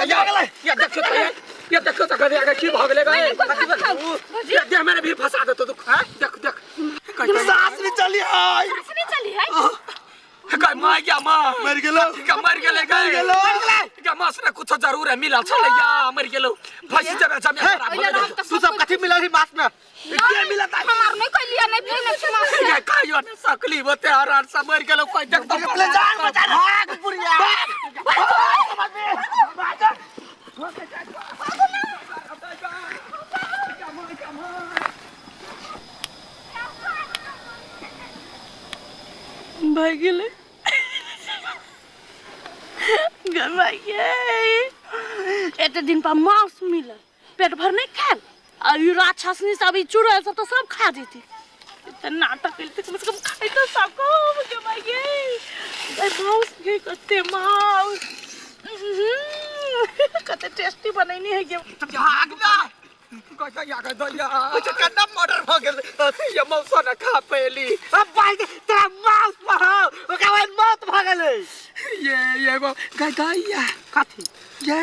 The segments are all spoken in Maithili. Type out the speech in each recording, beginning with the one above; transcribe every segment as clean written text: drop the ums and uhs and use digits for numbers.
या या देखियो त या देखियो त गधे आगे की भऽ गेलै गए या देह में भी फंसा देतो तू देख देख सास भी चली है। सास नहीं चली है। गए मां या मां मर गेलो। का मर गेलै गए। मर गेलो। का मां से कुछ जरूर है मिलल छलै या मर गेलो फंस जेबे जमे खराब ओइला भऽ राम गेलै। तऽ तू सब कथी मिलल ही मास में के मिलत है? हमार नहीं कोई लिया नहीं फिर नहीं मास। गे कहियो ने सकली बते हरान से मर गेलो कोई देख तो अपने जान बचा रे। भाग बुढ़िया। भागि गेलै गे माय गे, एते दिन पर मांस मिलल, पेट भर नहीं खायल आ ई राक्षसनी सब ई चुड़ैल सब तो सब खा जेती। एते नाटक केली तऽ कम से कम खाइ तऽ सको। गे माय गे, गे मांस गे, कते मांस, कते टेस्टी बनैनी है गे। भाग ना कैसा या के दैया। अच्छा कन्ना मर्डर भ गेल। ये मौसा न खा पेली। अब भाई तेरा माउस पर हो ओकरा बाद मौत भ गेलै। ये एगो गाय गाय कथी? ये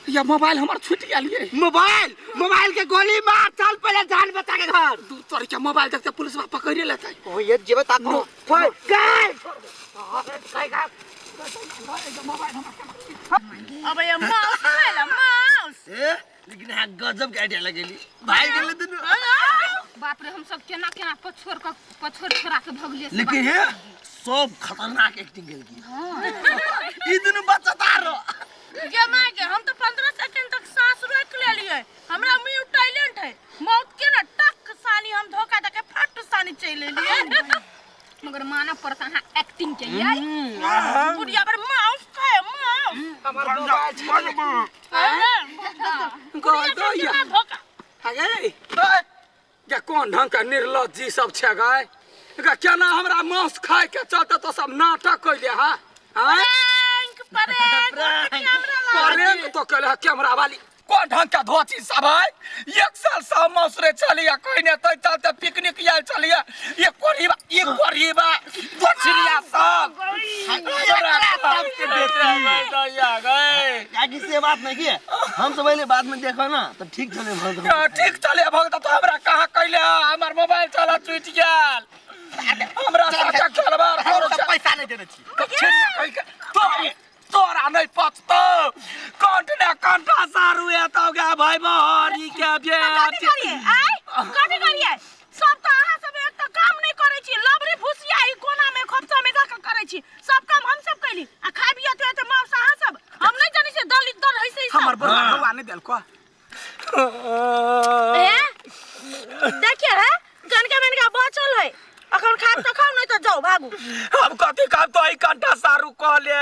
ये मोबाइल हमर छूट गेल ये। मोबाइल मोबाइल के गोली मार, चल पहले जान बचा के घर। दू तोर के मोबाइल देखते पुलिस बा पकड़े लेतै। ओ ये जेबे ता को गाय। अब ये मांस खाइला मांस। ए लेकिन हां गजब के आइडिया लगेली भाई गेले दुनु। बाप रे, हम सब केना केना पछोर के पछोर छोड़ा के भगलिए से। लेकिन हे सब खतरनाक एक्टिंग गेल की ई दुनु बचतारो। गे माय गे, हम तो 15 सेकंड तक सांस रोक लेलिए। हमरा में टैलेंट है, मौत के ना टक सानी हम धोखा दे के फट सानी चल लेलिए। मगर माना पड़ता है एक्टिंग के यार। बुढ़िया पर मांस खाए मांस। हमर मोबाइल छूट बुढ़िया गेल दैया। केना धोखा। अगे गे कोन ढंग के निर्लज्जी सब छै गाय गे, केना हमरा मांस खाय के चलते तो सब नाटक कैले हा? प्रैंक प्रैंक कैमरा ला। प्रैंक तो कैले हा कैमरा वाली। कोन ढंग के धोती सब है? एक साल से हम मौसरे चलिया कोई ने तो चलते पिकनिक आयल चलिया ये कोरीबा ये कोरीबा धोचिया सब सबके दैया गए। काकी से बात नहीं की हम सब पहले बाद में देखो ना तो ठीक चले भग। या, ठीक चले भगत तो हमरा कहाँ कैले हमर मोबाइल चला छूट गेल। हमरा साथे खेलबा हम सब पैसा नहीं देने छी। तोरा नहीं पचतो कंठ ने कंठा सारू एतो गे भाई बहरी के कथी बेटी। करिए आय, कथी करिए? सब तो अहाँ सब एक तो काम नहीं करै छी, लबरी भुसिया ई कोना में खोपचा में धऽ के करै छी। सब काम हम सब कैली आ खाबियो तो एते मांस अहाँ सब। हम नहीं जानै छी दलित दर है से ई सब। हमर बड़का भगवान नहीं देलको। ए देखिए है कनका मनका बचल है, अखन खाब तो खाओ नहीं तो जाओ भागू। हम कथी खाब तो ई कंठा सारू कहले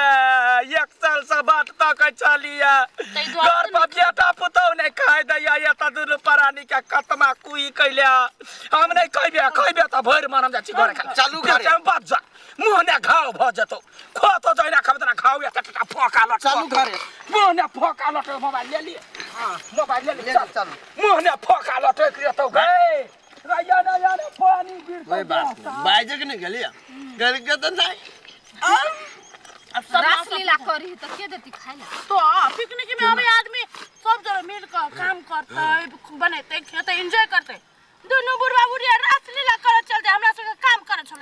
एक साल से बाट तक चलिया ताहि दुआरे घर पर बेटा पुतहु नहीं खाय दैया ये तऽ दुनू प्राणी के कतमा कुई कैले। हम नहीं खैबे खैबे तऽ भरि मन हम जाइ छी घरे खाय। चलू घरे। हम बात जा मुँह ने घाव भऽ जेतौ खो तो जहिना खब तना घाव या टटा फोका लट। चलू घरे। मुँह ने फोका लट मोबाइल ले लिए मोबाइल ले लिए ले चलू। मुँह ने फोका लटक जेतौ गए रैया ना या ना पानी गिर कोई बात नहीं बाजे के नहीं गेलिया घर के तो नहीं। अब सब रासलीला करी तो के देती खाइला? तो पिकनिक में अबे आदमी सब जगह मिल कर काम करते बनेते खेते एंजॉय करते। दोनों बुढ़वा बुढ़िया रासलीला करत चलते हमरा सबके काम करत छलै।